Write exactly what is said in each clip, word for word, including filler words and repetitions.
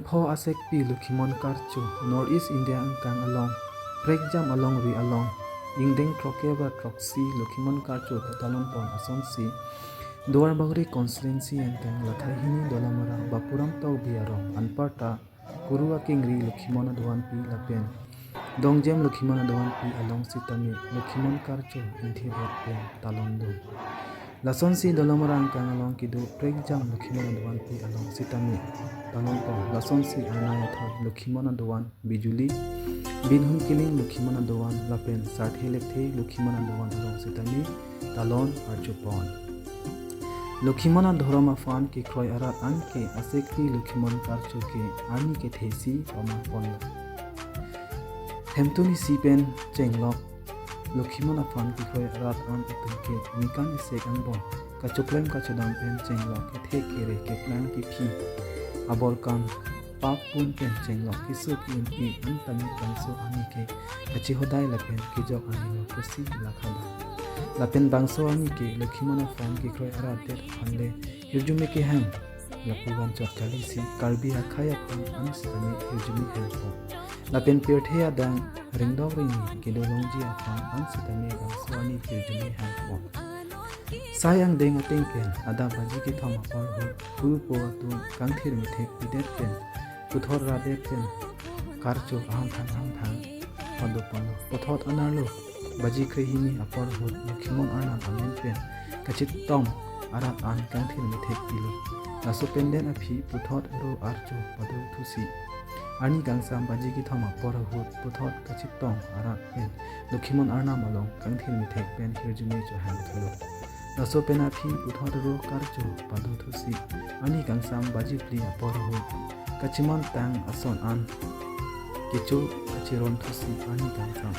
Pho asekpi Lokhimon Karcho, North East India angkang along, prekjam alongri along, ingdeng throkkep ra throksi Lokhimon Karcho patalon pon asonsi, Duar Bagori constituency angkang Lakhahini Dolamara Bapuram Tokbi arong anparta Kuru Akengri Lokhimon Adovan Pi lapen Dongjem Lokhimon Adovan Pi along sitame Lokhimon Karcho ingthir pen talon dun. Lasonsi Dolamara angkang along kedo prekjam Lokhimon Adovan Pi along sitame talon pon. Lasonsi arnai athoi Lokhimon Adovan Bijuli, Binhun Killing Lokhimon Adovan lapen Sarthe Lekthe Lokhimon Adovan along sitame talon arju pon. Lokhimon adhorom aphan kekroi arat anke asekpi Lokhimon Karcho ke arni kethe si paman ponlo. Hemtun isi pen chenglok Lokhimon aphan kekroi arat an atum ke ningkan isek angbong kachoklem kachodam pen chenglok kethe kere keplang kephi aborkan pap pun pen chenglok keso ke-un-e an tame bangso arni ke kachihodai lapen kejok arni lo pusi lakha dam. Lapen bangso arni ke Lokhimon aphan kekroi arat det aphan le hirjume kehang lapu vanchot kali si Karbi akhei aphan an sitame hirjume hangpo. Lapen pirthe adang ringdok ringni kedo longji aphan an sitame bangso arni hirjume hangpo. Sai angdeng ateng pen adap baji kethom apor ahut kurupo atum kangthir methek pidet pen puthot radet pen Karcho ahamthan ahamthan pado ponlo. Puthot anerlo baji krehini apor ahut Lokhimon arnam amen pen kachetong arat an kangthir methek pilo. Laso pen den aphi puthot ro archo pado thusi arni kangsam baji kethom apor ahut puthot kachetong arat pen Lokhimon arnam along kangthir methek pen hirjume chohang thulo. Laso pen aphi puthot ro Karcho pado thusi arni kangsam baji phli apor ahut kacheman tang ason an kecho kacheron thusi arni kangsam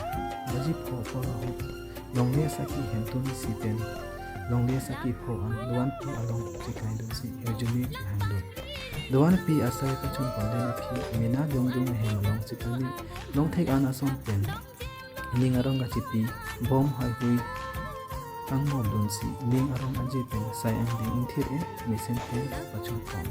baji pho apor ahut longle saki hemtun isi pen longle saki pho an Dovan Pi along chekai dunsi hirjume chohang dun. Dovan Pi asai kachun panden aphi mena jongjong ahem along sitame longthek an ason pen ning arong kachipi bom haihui kangmor dunsi ning arong aje pen sai angdeng ingthir-e mesen pen pachun pon.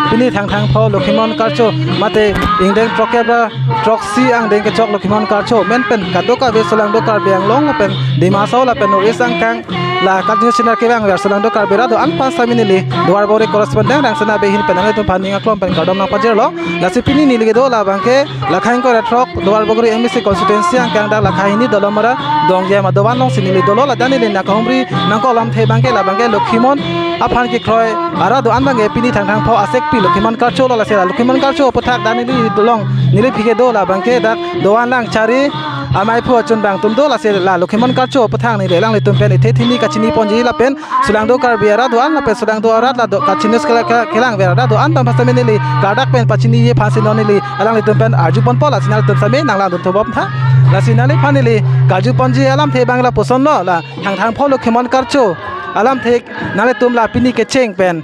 Pini Thangthang pho Lokhimon Karcho mate ingdeng throkkep ra throksi angdeng kechok Lokhimon Karcho amen pen kadokave Solangdo Karbi Anglong lapen Dima Hasao lapen North East angkang la continue channel kevang ver Solangdo Karbi arat do-an aphan sitame neli Duar Bagori correspondent Rangsina Bey ahin pen nanglitum aphan ning aklong pen kardom nangpajirlo. Lasi pini neli kedo labang ke Lakha ingkoi ra throk Duar Bagori M A C constituency angkang dak Lakhahini Dolamara Dongjem adovan alongsi neli dolo. Ladak neli nangkahumri nangkok alamthe abang ke labang ke Lokhimon aphan kekroi arat do-an abang ke pini Thangthang pho asekpi Lokhimon Karcho lo. Lasi la Lokhimon Karcho aputhak dak neli dolong neli aphi kedo labang ke dak dovan lang chari amei aphu achun abang atum do. Lasi la Lokhimon Karcho aputhak neli alanglitum pen ithe thini kachini ponji lapen Solangdo Karbi arat do-an lapen Solangdo arat la do kachini kela- kela- kelang ver arat do-an aphan sitame neli klardak pen pachiniji aphansi non neli alanglitum pen arju ponpo. Lasi nanglitum sitame nanglang dun thobom tha. Lasi nangliphan neli karju ponji alamthe abang lapuson lo, la Thangthang pho Lokhimon Karcho alamthe nanglitum la pini kecheng pen,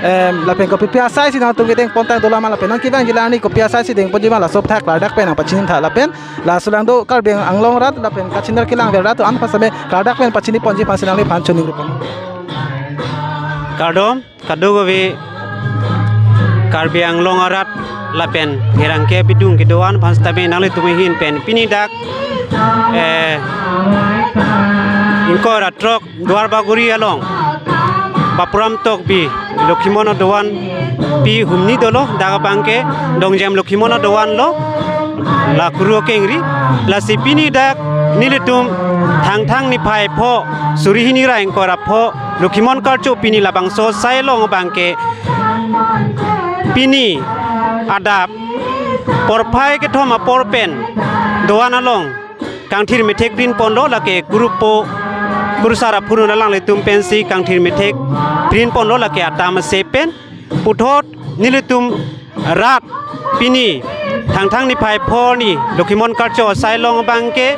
em, lapen kopi pi asai si nangtum kedeng pontang dolang ma lapen nangkevangji la arni kopi asai si deng ponji ma laso aputhak klardak pen nangpachini tha lapen la Solangdo Karbi Anglong arat lapen kachini kelang ver arat do-an aphan sitame klardak pen pachini ponji aphansi nangliphan choningri pon. Kardom, kadokave Karbi Anglong arat lapen ngerang ke bidung kedo-an aphan sitame nanglitum ahin pen pini dak, eh, ingkoi ra throk Duar Bagori along Bapuram Tokbi Lokhimon adovan pi humni dolo, dak abang ke Dongjem Lokhimon adovan lo, la Kuru Akengri. Lasi pini dak nelitum Thangthang niphai pho suri hini ra ingkoi ra pho Lokhimon Karcho pini labangso asai along abang ke pini adap porphai kethom apor pen dovan along kangthir methek prin ponlo, lake kurupo kurusar aphurun alanglitum pensi kangthir methek prin ponlo, lake atam ase pen puthot nelitum rat pini Thangthang niphai pho arni Lokhimon Karcho asai along abang ke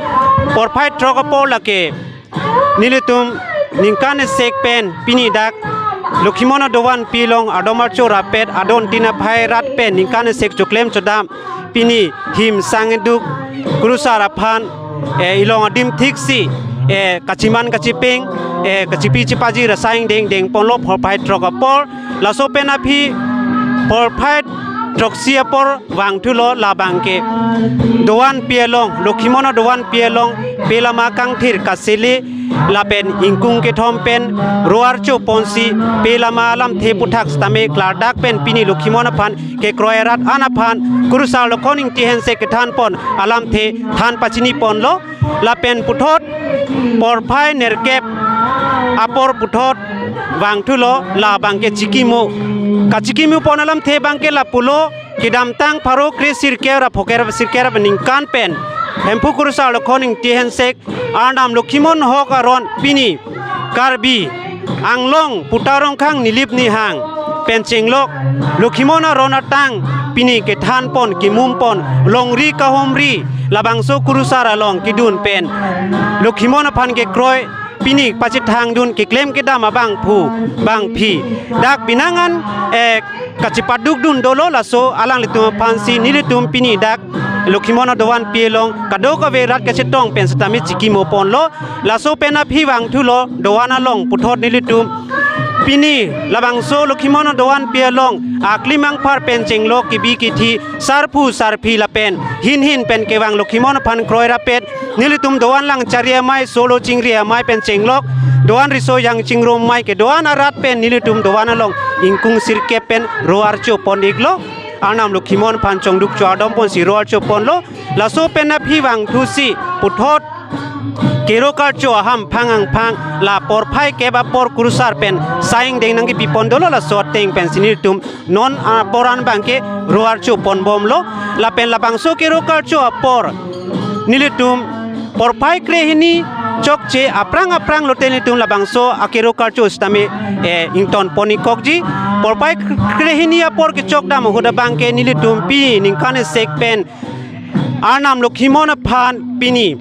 porphai throk apor lake nelitum ningkan isek pen pini dak Lokhimon adovan pi along adom archo rapet adon tin aphai rat pen ningkan isek choklem chodam pini him sang iduk kurusar aphan, eh, ilong adim thiksi, eh, kachiman kachipeng eh, kachipi chipajir asai ingdeng dengponlo porphai throk apor. Laso pen aphi porphai throksi apor vangthulo labang ke dovan pi along, Lokhimon adovan pi along pelama kangthir kasele lapen ingkung kethom pen ro archo ponsi pelama alamthe aputhak sitame klardak pen pini Lokhimon aphan kekroi arat an aphan Kurusar Lokhon Ingti Hensek kethanpon alamthe than pachiniponlo. Lapen puthot porphai nerkep apor puthot vangthulo labang ke chikimo. Kachikimopon alamthe abang ke lapulo, kedamtang pharo kre sirkep ra pho kep ra sirkep ra peningkan pen Hemphu Kurusar Lokhon Ingti Hensek, Arnam Lokhimon Hok aron pini Karbi Anglong Puta Rongkhang Nilip Nihang pen chenglok Lokhimon aron atang pini kethanpon kimumpon longri kahomri labangso Kurusar along kedun pen Lokhimon aphan kekroi pini pachethangdun keklem kedam abangphu bangphi dak penang an, eh, kachipadukdun dolo. Laso alanglitum aphansi nelitum pini dak Lokhimon adovan pi along kadokave rat kachetong pen sitame chikimoponlo. Laso pen aphi vangthulo dovan along puthot nelitum pini labangso Lokhimon adovan pi along aklim angphar pen chenglok kebi kethe sarpo sarpi lapen hin hin pen kevang Lokhimon aphan kroi rapet nelitum dovan lang chari amei solo chingri amei pen chenglok dovan riso yang chingrum amei kedovan arat pen nelitum dovan along ingkung sirkep pen ro archo pon iklo. Arnam Lokhimon aphan chongduk chodomponsi ro archo ponlo. Laso pen aphi vangthusi puthot kero karcho ahamphang angphang la porphai kep apor Kurusar pen sai ingdeng nangkepipon dolo, laso ateng pensi nelitum non apor an abang ke ro archo ponbomlo. Lapen labangso kero karcho apor nelitum porphai krehini chokche aphrang aphrang lote nelitum labangso akero karcho sitame, eh, ingtonpon ikkokji. Porphai krehini apor kechokdam ahut abang ke nelitum pini ningkan isi pen Arnam Lokhimon aphan pini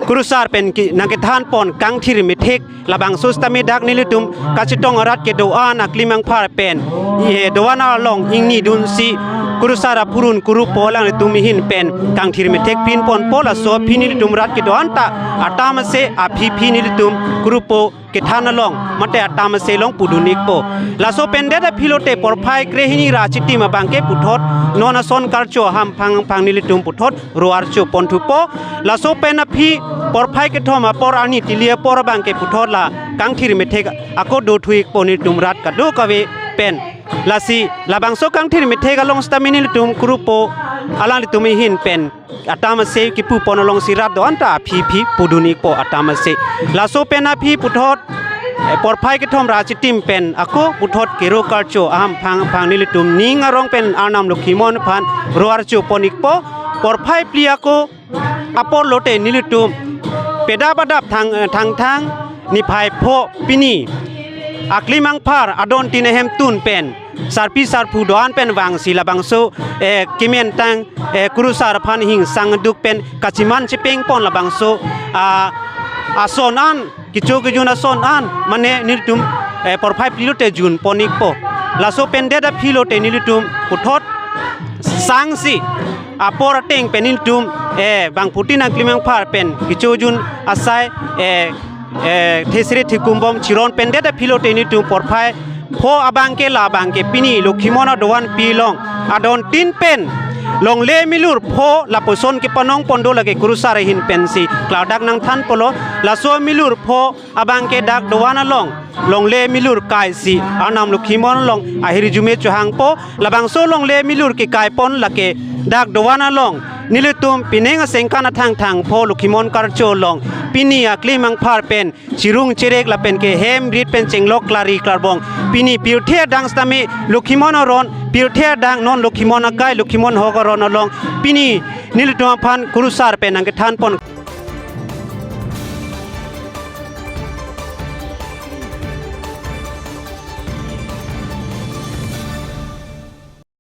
Kurusar pen ke nangkethanpon kangthir methek labangso sitame dak nelitum kachetong arat kedovan aklim angphar pen, eh, dovan along ingnidunsi Kurusar aphurun kurupo alanglitum ahin pen kangthir methek pinponpo. Laso aphi nelitum rat kedovan ta atam ase aphi phi nelitum kurupo kethan along mate atam ase along pudun ikpo. Laso pen det aphi lote porphai krehini ra chitim abang ke puthot non ason karcho ahamphang angphang nelitum puthot ro archo ponthupo. Laso pen aphi porphai kethom apor arni tili apor abang ke puthot la kangthir methek ako dothu ikpo nelitum rat kadokave pen. Lasi labangso kangthir methek along sitame nelitum kurupo alanglitum ahin pen atam ase kipupon alongsi rat dovan ta aphi phi pudun ikpo atam ase. Laso pen aphi puthot, eh, porphai kethom ra chitim pen ako puthot kero karcho ahamphang angphang nelitum ning arong pen Arnam Lokhimon aphan ro archo pon ikpo. Porphai phli ako apor lote nelitum pedap adap thang, eh, Thangthang niphai pho pini aklim angphar adon tin ahemtun pen sarpi sarpo dovan pen vangsi labangso, eh, kementang, eh, Kurusar aphan hingsang duk pen kachiman chepengpon labangso, ah, ason an kecho kejun ason an mane nelitum, eh, porphai phli lote junpon ikpo. Laso pen det aphi lote nelitum puthot sangsi apor ateng pen nelitum, eh, bangphutin aklim angphar pen kecho jun asai, eh, eh, thesere thekumbom chiron pen det aphi lote nelitum porphai pho abang ke labang ke pini Lokhimon adovan pi along adon tin pen longle milur pho lapuson kepanongpon do lake Kurusar ahin pensi klardak nangthanpolo. Laso milur pho abang ke dak dovan along longle milur kaisi Arnam Lokhimon along ahirjume chohangpo. Labangso longle milur kekaipon lake dak dovan along nelitum penang asengkan athangthang pho Lokhimon karcho along pini aklim angphar pen chirung chirek lapen ke hem rit pen chenglok klari klarbong pini pirthe adang sitame Lokhimon aron, pirthe adang non Lokhimon akai Lokhimon Hok aron along pini nelitum aphan Kurusar pen nangkethanpon.